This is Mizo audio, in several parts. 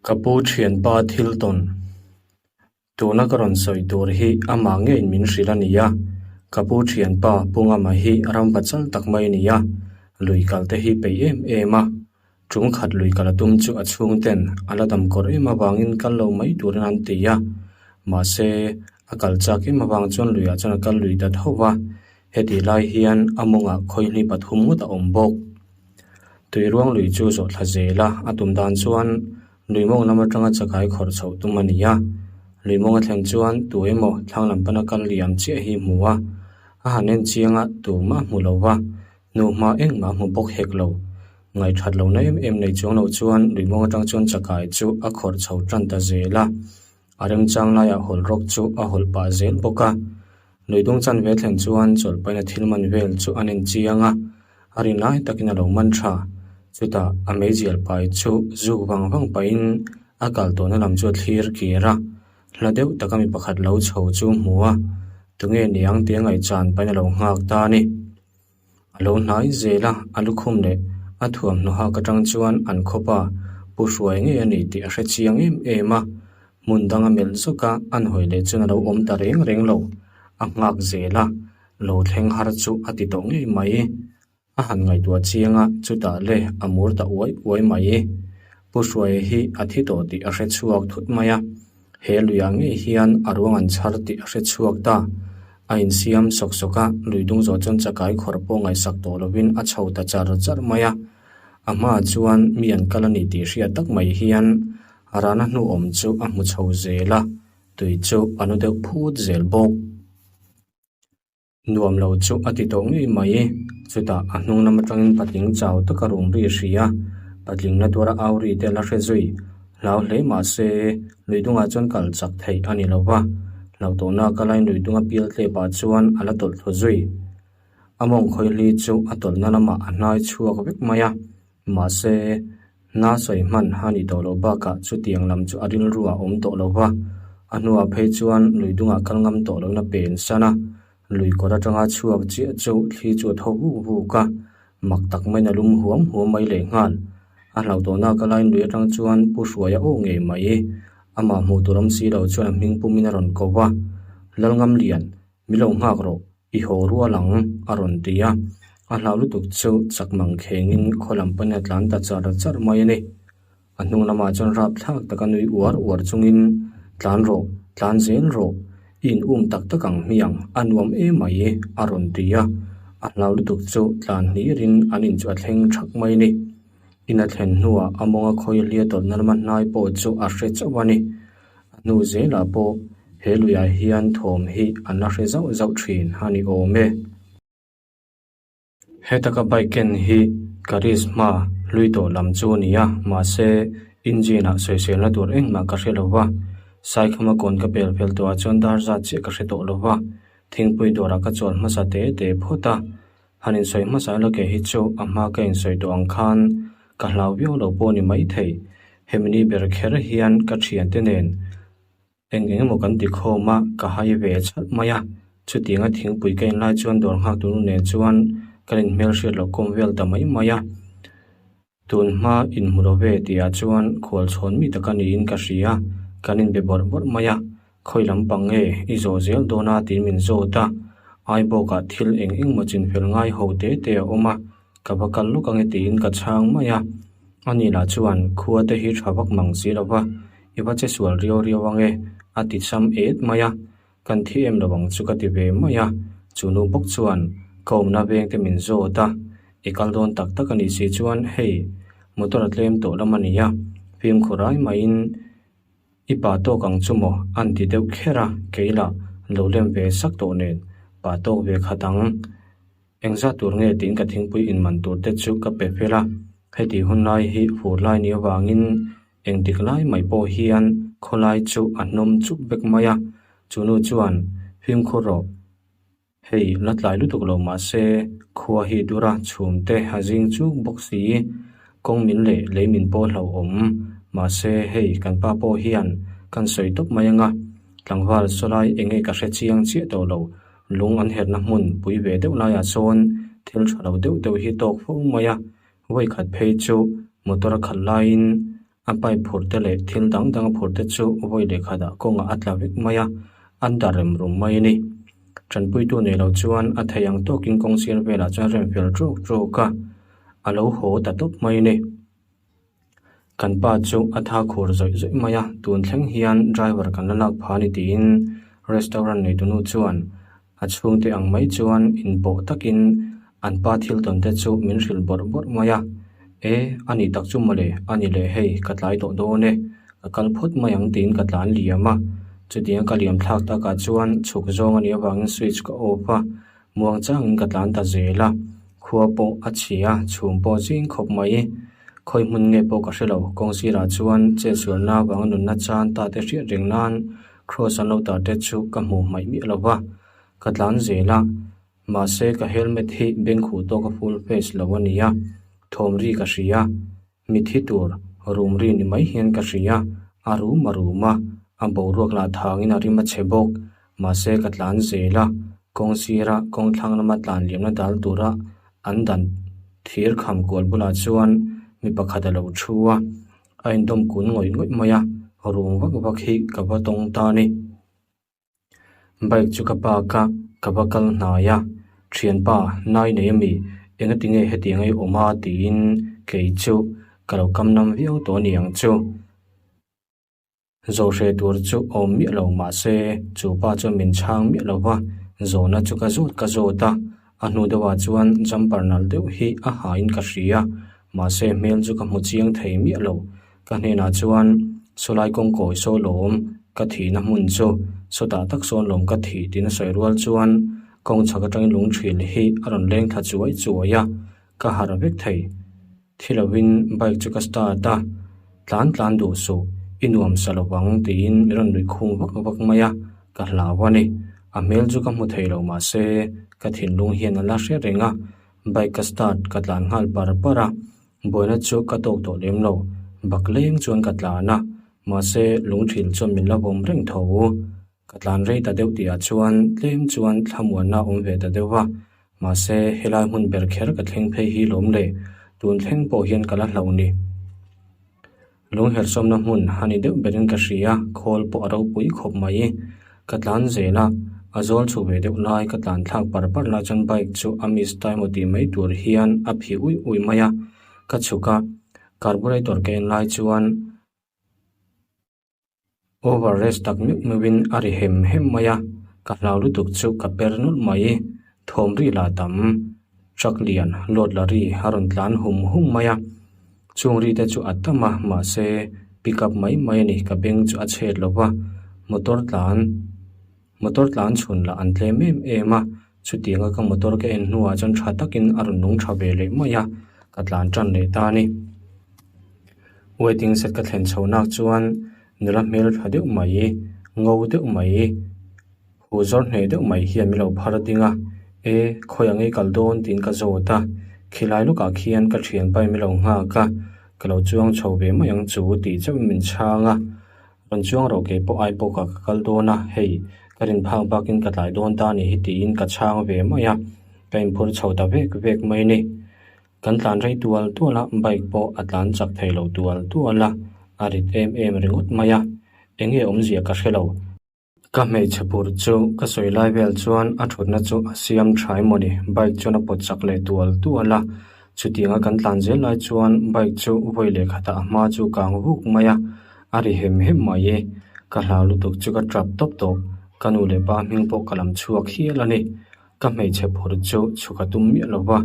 Ka pu thianpa thil tawn. Tuna ka rawn sawi tur hi amah ngeiin min hrilh a ni a, ka pu thianpa Pu Ngama hi ram pachal tak mai a ni a, lui kal te hi peih em em a. Tum khat lui kal a tum chu a chhungten a la dam kawr em avangin kal lo mai turin an ti a, mahse a kal chak em avang chuan luiah chuan a kal lui ta tho va, hetih lai hian a mawngah khawihli pathum ngawt a awm bawk. Tuiruang lui chu zawh thla zel a, a tum dan chuan lui mawng lam atanga chakai khawrh chhoh tum a ni a. Lui mawng a thlen chuan tu emaw thlang lam pana kal liam chiah hi hmu a, a han en chiang a, tumah hmu lo va, hnuhma engmah hmu bawk hek lo. Ngaihthat lohna em em nei chuang lo chuan lui mawng atang chuan chakai chu a khawrh chho tan ta zel a. A remchang laiah hawlh rawk chu a hawlh pah zel bawk a. Lui dung chanve thlen chuan chawlhpaina thil man vel chu an en chiang a, a rin lai takin a lo man tha. Chutah a meizial pai chu zuk vang vang pahin a kal tawhna lam chu a thlir kir a, hla deuh taka mi pakhat lo chho chu hmu a, tunge niang tia ngaihchan pahin a lo nghak ta a ni. A lo hnai zel a, a lukhum leh a thuamhnaw hak atang chuan an khawpa pu hruai ngei a ni tih a hre chiang em em a. Hmun dang a melh zawk a, an hawi leh chuan a lo awm ta reng reng lo. A nghak zel a, lo thleng har chu a ti tawh ngei mai. A han ngaihtuah chiang a, chutah le a mur ta uai uai mai. Pu Hruaia hi a thi tawh tih a hre chhuak thut mai a. He luiah ngei hian a ruang an chhar tih a hre chhuak ta. A insiam sawk sawk a, lui dung zawh chuan chakai khawrh pawh ngaihsak tawh lovin a chho ta char char mai a. A hmaah chuan mi an kal a ni tih hriat tak mai hian a rana hnu awm chu a hmu chho zel a, tui chu a nu deuh phut zel bawk. Nuam lo chu a ti tawh ngei mai. Chutah a hnung lam atangin patling chau taka rum ri a hria. Patling la tuara au ri te la hre zui. Hlau hle mah se, lui dungah chuan kal chak theih a ni lo va. Hlauhtawhna ka lain lui dunga pial tlepah chuan a la tawlh thlu zui. A mawng khawihli chu a tawlhna lamah a hnai chhuak vek mai a. Mahse, hna sawi hman a nih tawh loh bakah chutiang lam chu a rilru a awm tawh lo va, a hnuah phei chuan lui dungah kal ngam tawh lohna pen san a, lui kawr atanga chhuak chiah chu thli chu a tho vuk vuk a, mak tak maiin a lum huam huam mai lehnghal. A hlauhtawhna ka lain lui atang chuan Pu Hruaia aw ngei mai, amah hmuh tur awm si lo chuan a hming pumin a rawn ko va, Lalngamlian, mi lo nghak rawh. I haw rual ang, a rawn ti a. A hlau lutuk chu chak mang khengin khaw lam pawn a tlan ta char char mai a ni. A hnung lamah chuan rapthlak taka nui uar uar chungin, Tlan rawh, tlan zel rawh, i in um tak tak ang hmiang, a nuam em mai, a rawn ti a. A hlau lutuk chu tlan hnirin an in chu a thleng thak mai a ni. In a thlen hnuah a mawnga khawi hlia tawlhna lama hnai pawh chu a hre chauh a ni. A hnu zelah pawh he luiah hian thawm hi an la hre zauh zauh thin a ni awm e. Hetaka bike ken hi Karizma hlui tawh lam chu a ni a, mahse engine ah sawiselna tur engmah ka hre lo va, Saikhama kawn ka pel fel tawhah chuan dar zat chiah ka hre tawh lo va, thingpui dawrah ka chawl hmasa te te phawt a. Han insawi hmasa ila ke hi chu a hma ka insawi tawh ang khan ka hlau viau lo pawh a ni maithei. Hemi ni ber kher hian ka thiante nen eng eng emaw kan ti khawm a, ka hai ve chhalh mai a. Chutianga thingpui ka in lai chuan dawr nghak tunu nen chuan kan inhmelhriat loh kawm vel ta mai mai a. Tun hma inhmu lo ve tihah chuan khual chhawn mi taka niin ka hria, kan inbe bawrh bawrh mai a, khawi lampang nge i zawh zel dawn a tiin min zawt a, Aibawkah thil eng eng maw chinfel ngai ho te te a awm a, ka va kal lawk ange tiin ka chhang mai a, ani lah chuan khua te hi tha vak mang si lo va, i va che sual riau riau ange a ti cham et mai a, Kan thi em lo ang chu ka ti ve mai a, chu nu bawk chuan ka awmna veng te min zawt a, i kal dawn tak tak a nih si chuan hei motor a tlem tawh lam a ni a, fimkhur ai maiin i pa tawk ang chu maw an ti deuh kher a, kei lah lo lem ve sak tawh nen pa tawk ve khat ang. Engzat tur nge tiin ka thingpui inman tur te chu ka pe fel a, heti hun lai hi fur lai ni avangin Engtik lai mai pawh hian khawlai chu a hnawm chuk vek mai a, chu nu chuan fimkhur rawh. Hei la tlai lutuk lo mah se khua hi dura chhum te a zing chuk bawk si, kawng min leh lei min pawh hlauhawm mahse hei kan pa pawh hian kan sawi tawp mai anga, tlangval sawlai enge ka hre chiang chiah tawh lo, lung an herhna hmun pui ve deuh laiah sawn thil tha lo deuh deuh hi tawk fo mai a, Vawikhat phei chu motor a khalh laiin A pipe phurh te leh thil dang dang a phurh te chu vawi leh khatah kawngah a tla vek mai a, a dar rem rum mai a ni. Tanpuitu nei lo chuan a thei ang tawkin kawng sir velah chuan rem fel ṭuk ṭuk a, a lo haw ta tawp mai a ni. Kan pa chu a tha khur zawih zawih mai a, tun thleng hian driver kan la lak phah a ni tiin restaurant neitunu chuan a chhungte ang mai chuan inpawh takin an pa thil tawn te chu min hrilh bawrh bawrh mai a, E, a ni tak chu mawle, a ni leh hei, ka tlai tawh dawn e, ka kal phawt mai ang tiin ka tlan liam a, chutianga ka liam thlak takah chuan chhuk zawng a nih avangin switch ka off a, Muang changin ka tlan ta zel a, khua pawh a chhi a, chhum pawh zing khawp mai. Khawi hmun nge pawh ka hre lo, kawng sirah chuan chetsualna avanga nunna chan ta te hriat reng nan cross an lo tar te chu ka hmuh hmaih miah lo va, ka tlan zel a. Mahse ka helmet hi beng khuh tawk a full face lo a ni a, thawm ri ka hria. Mithi tur rum ri ni mai hian ka hria, a rum a rum a, a boruak lah thangin a rim a chhe bawk. Mahse ka tlan zel a, kawng sira kawng thlang lama tlan liamna dal tura an dan thir kham kual bulah chuan mi pakhat a lo thu a, a indawm kun ngawih ngawih mai a, rum vak vak hi ka va tawng ta a ni. Bike chu ka park a, ka va kal hnai a, Thianpa, nai nei ami, engati nge hetiang a i awm a tiin kei chu ka lo kam nam viau tawh a ni ang chu. Zawhre tur chu awm miah lo mahse chu pa chuan min chhang miah lo va, zawhna chu ka zawt ka zawt a, a hnu deuhah chuan jumper nalh deuh hi a hain ka hria, mahse hmel chu ka hmu chiang thei miah lo. Ka hnenah chuan sawlai kawng kawi saw lawm ka thihna hmun chu sawtah tak sawn lawm ka thih tiin a sawi rual chuan kawng chhak atangin lung thil hi a rawn leng thla chuai chuai a, ka harh vek thei. Thi lovin bike chu ka start a, tlan tlan duh suh, i nuam sa lo vang tiin min rawn nuih khung vak vak mai a, ka hlau a ni. A hmel chu ka hmu thei lo mahse ka thinlung hian a la hre reng a, bike ka start ka tlan nghal par par a, Buaina chu ka tawk tawh lem lo, bak leng chuan ka tlan a, mahse lungthil chuan min la vawm reng tho. Ka tlan rei ta deuh tihah chuan tlem chuan thlamuanna a awm ve ta deuh va, mahse helai hmun ber kher ka thleng phei hi lawm le, tun thleng pawh hian ka la hlauh ni. Lunghersawmna hmun a ni deuh berin ka hria, khawl pawh a ropui khawp mai. Ka tlan zel a, a zawl chhuh ve deuh lai ka tlan thlak par par lai chuan bike chu a miss time aw tih mai tur hian a phih uih uih mai a, ka chhuk a, carburetor ka en lai chuan Over rest tak meuh meuhin a ri hem hem mai a, ka hlau lutuk chu ka per nawlh mai. Thawm ri lah tam, truck lian load la ri a rawn tlan hum hum mai a. Chung ri te chu a tam a, mahse pick up mai mai a ni, ka beng chu a chhet lo va, motor tlan motor tlan chhun lah an tlem em em a, chutianga ka motor ka en hnuah chuan tha takin a rawn nung tha ve leh mai a, ka tlan tan leh ta a ni. Waiting shed ka thlen chho nak chuan nula hmel tha deuh mai, ngo deuh mai, huh zawr hneh deuh mai hian min lo phar ding a, E, khawi ang i kal dawn tiin ka zawt a, khilai lawkah khian ka thianpa in min lo nghak a, ka lo chuang chho ve mai ang chu tih chauhin min chhang a, rawn chuang rawh kei pawh Aipawkah ka kal dawn a, hei ka rin phak bakin ka tlai dawn ta a nih hi tiin ka chhang ve mai a, ka inphur chho ta vek vek mai a ni. Kan tlan rei tual tual a, bike pawh a tlan chak thei lo tual tual a, a rit em em ringawt mai a, eng nge awmzia ka hre lo. Ka hmeichhe phur chu ka sawi lai vel chuan a thutna chu a siam tha emaw ni, bike chuan a pawt chak leh tual tual a, chutianga kan tlan zel lai chuan bike chu vawi leh khatah a hma chu kang vuk mai a, a ri hem hem mai e, ka hlau lutuk chu ka tap tawp tawh, ka nu leh pa hming pawh ka lam chhuak hial a ni, ka hmeichhe phur chu chhuk a tum miah lo va.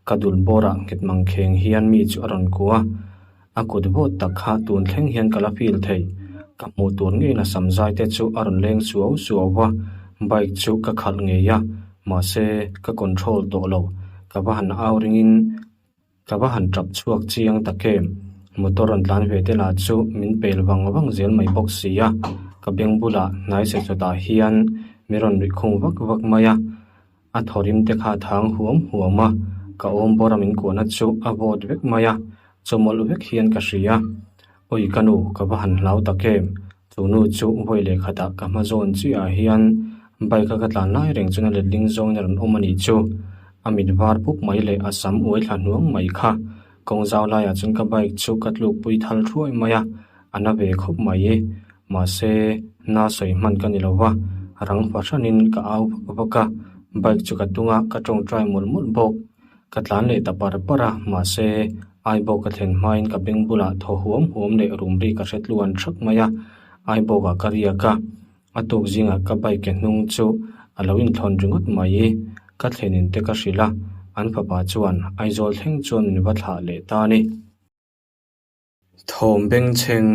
Ka dul bawrah nghet mang kheng hian mi chu a rawn kuh a, a kut vawt tak kha tun thleng hian ka la feel thei. Ka hmuh tur ngeiin a sam zai te chu a rawn leng suau suau va, bike chu ka khalh ngei a, mahse ka control tawh lo. Ka va han au ringin ka va han tap chhuak chiang tak em. Motor rawn tlan ve te lah chu min pel vang vang zel mai bawk si a, ka beng bulah hnai se chawtah hian mi rawn nuih khung vak vak mai a. A thawrim te kha a thang huam huam a, ka awm bawra min kuahna chu a vawt vek mai a, chawmawlh vek hian ka hria. Awi ka nu, ka va han hlau tak em? Chu nu chu vawi leh khatah ka hma zawn chiahah hian bike a ka tlan lai reng chuan a letling zawngin a rawn awm a nih chu. A mit var pup mai leh a sam uai thla hnuang mai kha. Kawng zau laiah chuan ka bike chu ka tluk pui thal thuai mai a, a na ve khawp mai. Mahse, na sawi hman ka ni lo va, rang fahranin ka au vak vak a, bike chu ka tung a, ka tawngtai mawlh mawlh bawk. Ka tlan leh ta par par a, mahse, Aibawk ka thlen hmain ka beng bulah thaw huam huam leh rum ri ka hre tluan thak mai a, Aibawkah ka riak a. A tuk zingah ka bike ke hnung chu a lo inthlawn ringawt mai. Ka thlenin te ka hrilh a, an fapa chuan Aizawl thleng chuan min va thlah leh ta a ni. Thawm bengchheng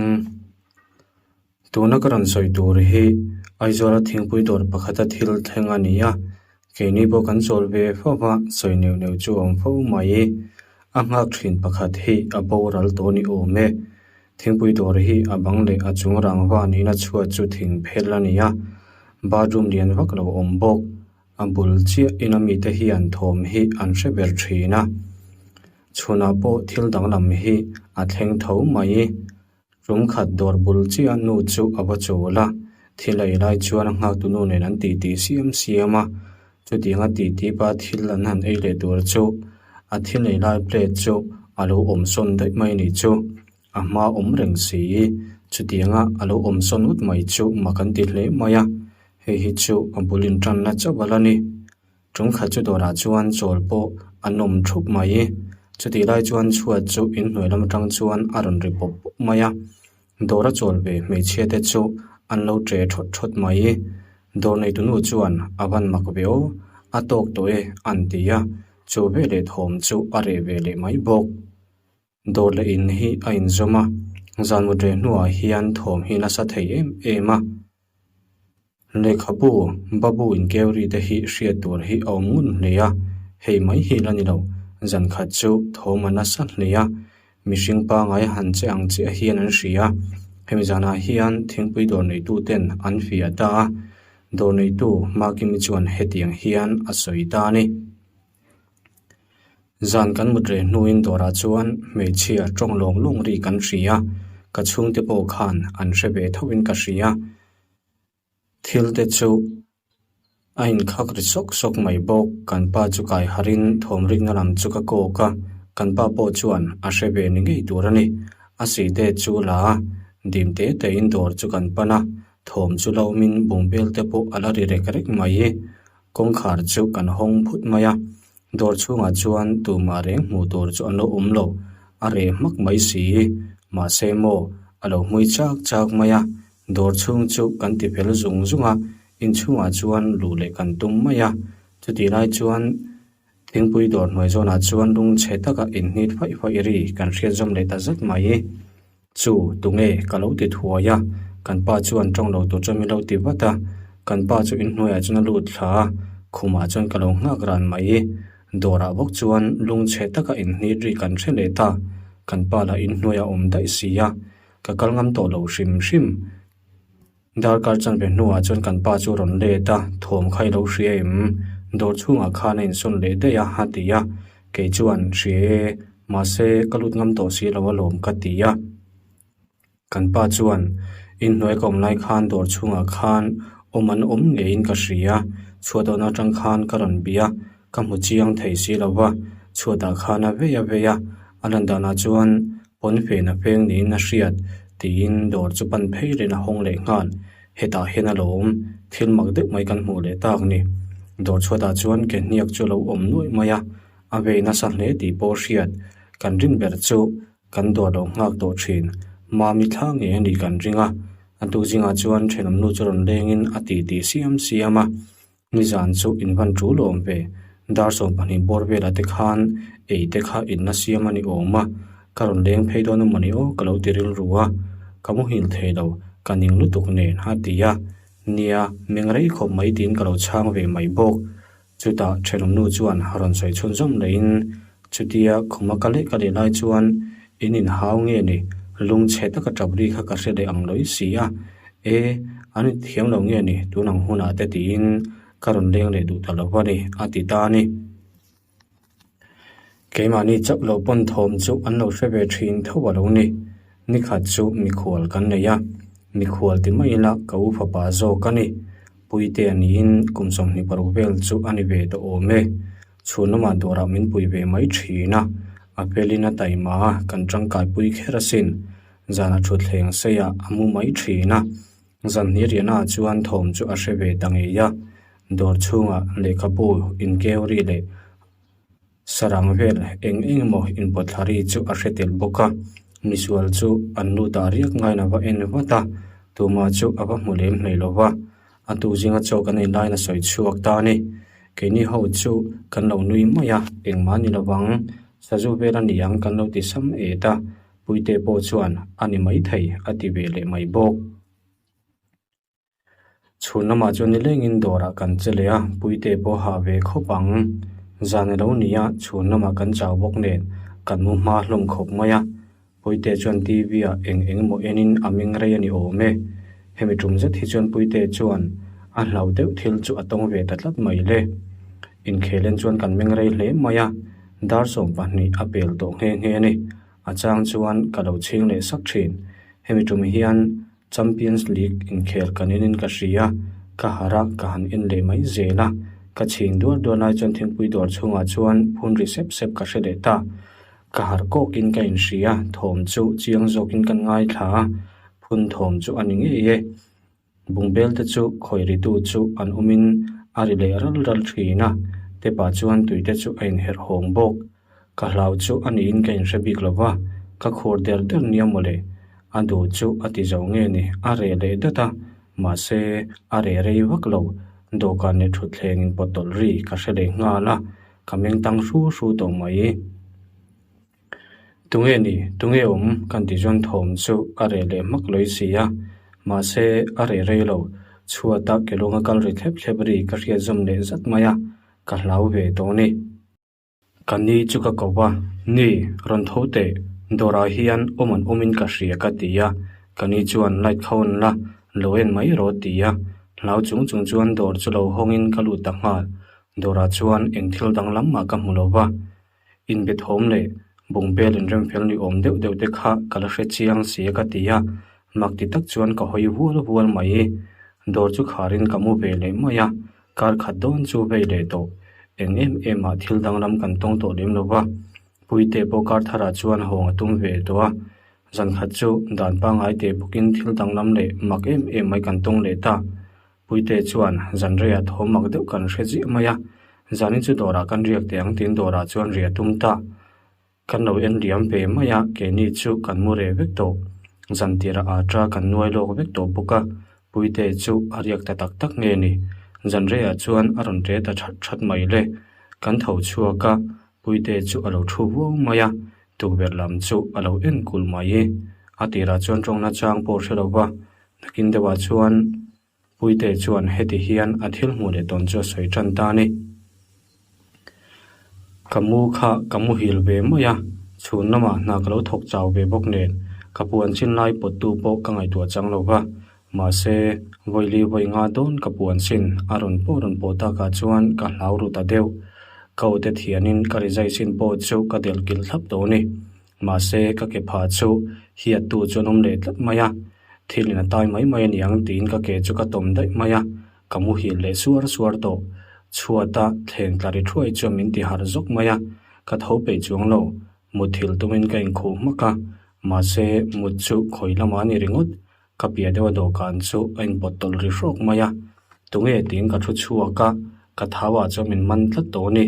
Tuna ka rawn sawi tur hi Aizawla thingpui dawr pakhata thil thleng a ni a, keini pawh kan chawl ve fo va, sawi neuh neuh chu a awm fo mai. A nghak thin pakhat hi a boral tawh a ni awm e. Thingpui dawr hi a bang leh a chung rangva niin a chhuat chu thing phel a ni a, bathroom lian vak lo awm bawk. A bul chiah ina mite hian thawm hi an hre ber thin a, chhunah pawh thil danglam hi a thleng tho mai. Tum khat dawr bul chiah nu chu a va chawl a, thil a ei lai chuan a nghaktu nu nen an titi siam siam a, chutianga titi pa thil an han ei leh tur chu a thil ei lai plate chu a lo awm sawn daih mai a nih chu. A hma awm reng si, chutianga a lo awm sawn ngawt mai chu mak an ti hle mai a, hei hi chu a bul intanna chauh a la ni. Tum khat chu dawrah chuan chawl pawh a nawm thup mai. Chutih lai chuan chhuat chu inhnuai lam atang chuan a rawn ri pawp pawp mai a, dawra chawl ve hmeichhia te chu an lo che thawt thawt mai. Dawr neitu nu chuan a van mak ve aw, a tawk tawh e an ti a, chu veleh thawm chu a reh ve leh mai bawk. Dawr leh in hi a inzawm a, zan mut reh hnuah hian thawm hi nasa thei em em a. Lehkhabu, Babu inkeu ri te hi hriat tur hi a awm ngun hle a, hei mai hi la ni lo, zan khat chu thawm a nasa hle a, mihring pangai han che ang chiah hian an hria. Hemi zanah hian thingpui dawr neitu ten an fiah ta a, dawr neitu Makimi chuan hetiang hian a sawi ta a ni. Zan kan mut reh hnuin dawrah chuan hmeichhia tawng lawng lawng ri kan hria, ka chhungte pawh khan an hre ve thoin ka hria. Thil te chu a inkhak ri sawk sawk mai bawk, kan pa chu kai harin thawm rikna lam chu ka kawk a, kan pa pawh chuan a hre ve ni ngei tur a ni. A sih te chu la a, dim te tein dawr chu kan pan a, thawm chu lo awmin bungbel te pawh a la ri rek rek mai. Kawngkhar chu kan hawng phut mai a, dawr chhungah chuan tumah reng hmuh tur chu an lo awm lo, a reh hmak mai si. Mahse maw, a lo hmui chak chak mai a, dawr chhung chu kan ti fel zung zung a, inchhungah chuan luh leh kan tum mai a. Chutih lai chuan thingpui dawr hnuai zawnah chuan lungchhe taka inhnit faih faih ri kan hriat zawm leh ta zat mai. Chu, tunge? Ka lo ti thuai a, kan pa chuan tawng lo tur chuan min lo ti vat a, kan pa chu inhnuaiah chuan a lut thla a, khumah chuan ka lo nghak ran mai. Dawrah bawk chuan lungchhe taka inhnit ri kan hre leh ta, kan pa lah inhnuaiah a awm daih si a, ka kal ngam tawh lo hrim hrim. Darkar chanve hnuah chuan kan pa chu rawn let a, thawm kha i lo hria em? Dawr chhungah khan a insawn leh daih a, a ti a. Kei chuan, Hria e, mahse ka lut ngam tawh si lo alawm ka ti a. Kan pa chuan, Inhnuai ka awm lai khan dawr chhungah khan awm an awm ngeiin ka hria, chhuat awhna atang khan ka rawn bia, ka hmu chiang thei si lo va, chhuatah khan a vei a vei a, a lan danah chuan Pawnfen a peng niin a hriat, tiin dawr chu pan phei rin a hawng leh nghal. Hetah hian a lo awm, thil mak deuh mai kan hmuh leh tak ni. Dawr chhuatah chuan ke hniak chu a lo awm nuaih mai a, a vei nasa hle tih pawh hriat. Kan rin ber chu kan dawr lo nghak tawh thin. Mami thla ngei a nih kan ring a, a tuk zingah chuan thenawmnu chu rawn lengin a ti tih siam siam a. Nizan chu in van tul awm ve, dar 12 bawr velah te khan ei te kha in la siam a ni awm a, ka rawn leng phei dawn a mawni aw ka lo ti rilru a, ka muhil thei lo, ka ning lutuk nen a ti a, nia meng rei khawp mai tiin ka lo chhang ve mai bawk. Chutah thenawmnu chuan rawn sawi chhunzawm lehin chutia khuma ka leh ka leh lai chuan in inhau nge ni, lungchhe taka tap ri kha ka hre leh ang lawi si a, E, an inthiam lo nge ni tun ang hunah te tiin ka rawn leng leh duh ta lo a ni, a ti ta a ni. Keimahni chauh lo pawn thawm chu an lo hre ve thin tho a lo ni. Nikhat chu mikhual kan nei a, mikhual ti mai ila ka u fapa zawk a ni. Puitea niin kum 26 vel chu a ni ve tawh awm e. Chhun lamah dawrah min pui ve mai thin a. A felin a taima a, kan tangkaipui kher asin. Zanah thutthleng seiah a mu mai thin a. Zan hnih riahnaah chuan thawm chu a hre ve ta ngei a. Dawr chhungah lehkhabu inkeu ri leh sarang vel eng eng emaw inpawt thla ri chu a hre tel bawk a. Misual chu an lut ah riak ngaiin a va en vat a, tumah chu a va hmu lem hlei lo va. A tu zinga chaw kan ei laiin a sawi chhuak ta a ni. Keini ho chu kan lo nui mai a, engmah ni lovang, sazu vel a ni ang kan lo ti sam et a, Puite pawh chuan a ni maithei a ti ve leh mai bawk. Chhun lamah chuan nilengin dawrah kan che leh a, Puite pawh hah ve khawp ang. Zan a lo ni a, chhun lamah kan chau bawk nen kan mu hma hlawm khawp mai a. Puite chuan TV ah eng eng emaw enin a meng rei a ni awm e. Hemi tum zet hi chuan Puite chuan a hlau deuh thil chu a tawng ve ta tlat mai le. Inkhelen chuan kan meng rei hle mai a, dar 12 a pel tawh nghe nghe a ni. A chang chuan ka lo chhing leh sak thin. Hemi tum hian Champions League inkhel kan enin ka hria, ka harh a, ka han en leh mai zel a. Ka chhing duar duar lai chuan thingpui dawr chhungah chuan phun ri sep sep ka hre leh ta. Ka harh kawkin ka inhria, thawm chu chiang zawkin kan ngaithla a, phun thawm chu a ni ngei e. Bungbel te chu khawi ritu chu an awmin a ri leh ral ral thin a, tepah chuan tui te chu a inherh hawng bawk. Ka hlau chu a niin ka inhre bik lo va, ka khur der der nia mawle. A duh chu a ti zo nge ni, a reh leh dat a, mahse a reh rei vak lo. Dawhkan leh thutthleng inpawt tawlh ri ka hre leh nghal a, ka meng tang hru hru tawh mai. Tunge ni, tunge awm kan ti chuan thawm chu a reh leh hmak lawi si a, mahse a reh rei lo, chhuata ke lunga kal ri thlep thlep ri ka hriat zawm leh zat mai a, ka hlau ve tawh a ni. Ka ni chu ka ko va, Ni, rawn tho teh, dawrah hian awm an awmin ka hria ka ti a, ka ni chuan light kha on la, lo en mai rawh a ti a, hlau chung chung chuan dawr chu lo hawngin ka lut ta nghal, dawrah chuan eng thil danglam mah ka hmu lo va. Inbe thawm leh bungbel inremfel ni awm deuh deuh te kha ka la hre chiang si a ka ti a, mak ti tak chuan ka hawi vual vual mai. Dawr chu kharin ka mu ve leh mai a, kar khat dawn chu vei leh tawh. Eng em em ah thil danglam kan tawng tawh lem lo va, Puite pawh kar tharah chuan hawng a tum ve tawh a. Zan khat chu dan pangngai teh bawkin thil danglam leh mak em em mai kan tawng leh ta. Puite chuan zan reiah thawm mak deuh kan hre ziah mai a, zanin chu dawrah kan riak teh ang tiin dawrah chuan riah tum ta. Kan lo en liam ve mai a, keini chu kan mu reh vek tawh. Zan tirah aa kan nuai lawk vek tawh bawk a, Puite chu a riak ta tak tak nge ni? Zan reiah chuan a rawn ṭe ta that that mai le. Kan tho chhuak a, Puite chu a lo thu vuau mai a, tukverh lam chu a lo en kulh mai. A tirah chuan ṭawngna chang pawh hre lo va, Nakin deuhah chuan Puite chuan heti hian a thil hmuh leh tawn chu a sawi tan ta a ni. Ka mu kha ka muhil ve mai a, chhun lamah hna ka lo thawk chau ve bawk nen ka puan chin lai pawttu pawh ka ngaihtuah chang lo va, mahse vawili vawi nga dawn ka puan chin a rawn pawh rawn pawh takah chuan ka hlau ru ta deuh. Ka ute thianin ka rizai chin pawh chu ka delh kilh thlap tawh a ni. Mahse, ka ke phah chu hiattu chu an awm leh tlat mai a, thil in a tai mai mai a niang tiin ka ke chu ka tawm daih mai a, ka muhil leh suar suar tawh. Chhuata thleng tla ri thuai chuan min ti harh zawk mai a, ka tho peih chuang lo. Mutthilh tumin ka inkhuh hmak a, mahse mut chu khawi lamah a ni ringawt. Ka piah deuha dawhkan chu a inpawt tawlh ri hrawk mai a, tunge tiin ka thu chhuak a, ka thauah chuan min man tlat tawh a ni.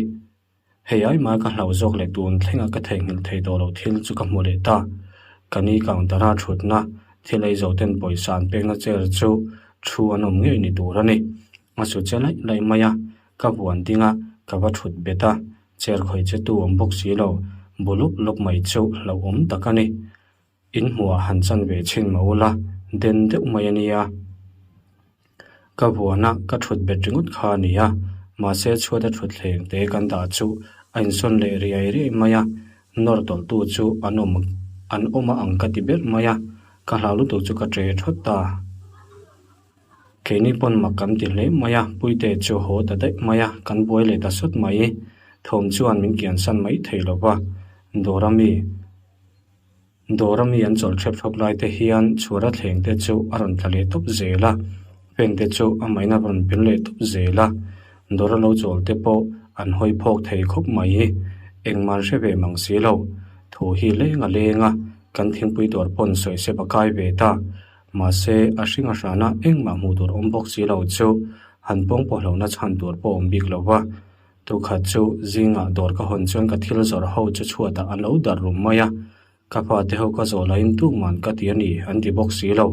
Hei ai mai ka hlauh zawk leh tun thlenga ka theihnghilh thei tawh loh thil chu ka hmu leh ta. Ka ni counter a thutna thil ei zawh ten pawisa an pekna chair chu thu an awm ngei ni tur a ni. A su che laih laih mai a, ka vuan ding a, ka va thut bet a, chair khawih che tu awm bawk si lo, bu lup lup mai chu hlauhawm tak a ni. In hmuhah han chan ve chhin mah ula, den deuh mai a nia. Ka vuana ka thut bet ringawt kha a ni a, mahse chhuata thut thleng te kan dah chu a insawn leh riai riai mai a, nawr tawlhtu chu an awm an awm a ang ka ti ber mai a, ka hlau lutuk chu ka ṭe thawt ta. Keini pawn mak kan ti hle mai a, Puite chu haw ta daih mai a, kan buai leh ta sawt mai. Thawm chuan min kiansan mai thei lo va, Dawra mi. Dawr ami an chawlh hrep hrep lai te hian chhuara thleng te chu a rawn tla leh tawp zel a, fan te chu a main a rawn pil leh tawp zel a, dawr a lo chawl te pawh an hawi phawk thei khawp mai, engmah an hre ve mang si lo. Thu hi leng a leng a, kan thingpui dawr pawn sawi sep a kai ve ta. Mahse, a hring a hrana engmah hmuh tur awm bawk si lo chu han pawng pawhlohna chhan tur pawh awm bik lo va. Tukhat chu zingah dawr ka hawn chuan ka thil zawrh ho chu chhuatah an lo darh rum mai a, Ka pa te ho ka zawh lahin tukman ka ti a ni an ti bawk si lo.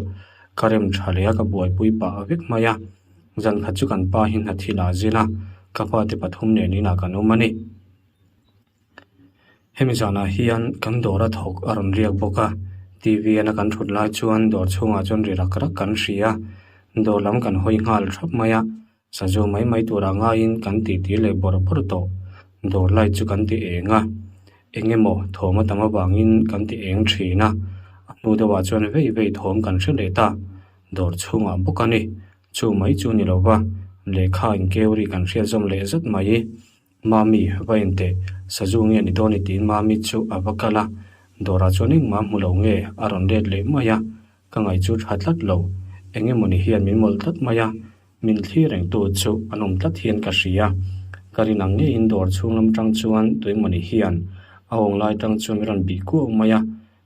Ka rem tha leh a ka buaipui pah vek mai a. Zan khat chu kan pa hi hna thil ah zin a, ka pa te pathum nen inah kan awm a ni. Hemi zanah hian kan dawr a thawk a rawn riak bawk a, TV en a kan thut lai chuan dawr chhungah chuan ri rak rak kan hria. Dawr lam kan hawi nghal thap mai a, Sazu mai mai turah ngaiin kan titi leh bawrh bawrh tawh. Dawr light chu kan ti eng a, eng emaw thawm a tam avangin kan ti eng thin a, a hnu deuhah chuan vei vei thawm kan hre leh ta. Dawr chhungah bawk a ni. Chu mai chu ni lova, lehkha inkeu ri kan hriat zawm leh zat mai. Mami, va en teh, sazu nge ni dawn i tiin Mami chu a va kal a, dawrah chuan engmah hmu lo nge a rawn let leh mai a, ka ngaih chu tha tlat lo. Eng emawni hian min mawlh tlat mai a, min thlir rengtu chu an awm tlat hian ka hria. Ka rin ang ngeiin dawr chhung lam tang chuan tuemawni hian a awng lai tang chuan min rawn bih kuau mai a,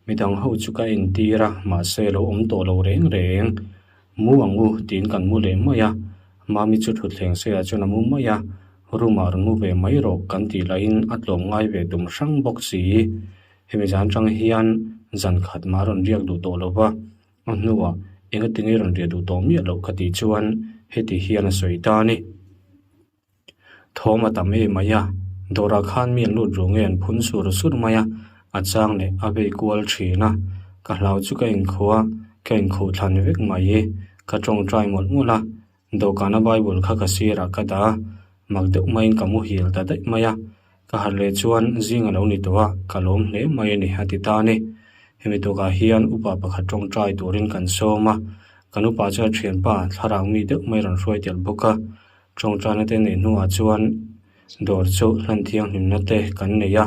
midang ho chu ka entir a, mahse lo awm tawh lo reng reng. Mu ang u tiin kan mu leh mai a, Mami chu thutthleng seiah chuan a mu mai a, room ah rawn mu ve mai rawh kan tih lahin a tlawm ngai ve tum hrang bawk si. Hemi zan tang hian zan khat mah a rawn riak duh tawh lo va, a hnuah engatinge rawn riah duh tawh miah loh ka tih chuan heti hian a sawi ta a ni. Thawm a tam em mai a, dawrah khan mi an lut ruh nge an phun sur sur mai a, a chang leh a vei kual thin a, ka hlau chu ka inkhuh a, ka inkhuh thlan vek mai, ka tawngtai mawlh mawlh a, dawhkana Bible kha ka sirah ka dah a, mak deuh maiin ka muhil ta daih mai a, ka harh leh chuan zing a lo ni tawh a, ka lawm hle mai a ni a ti ta a ni. Hemi tukah hian upa pakhat tawngtai turin kan sawm a, kan upa chuan a thianpa thlarau mi deuh mai rawn hruai tel bawk a, Tawngtaina te neih hnuah chuan dawr chu hlan thianghlimna te kan nei a,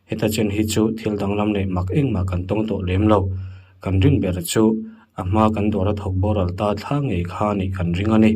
heta chen hi chu thil danglam leh mak engmah kan tawng tawh lem lo. Kan rin ber chu a hma kan dawr a thawk boral ta thla ngei kha nih kan ring a ni.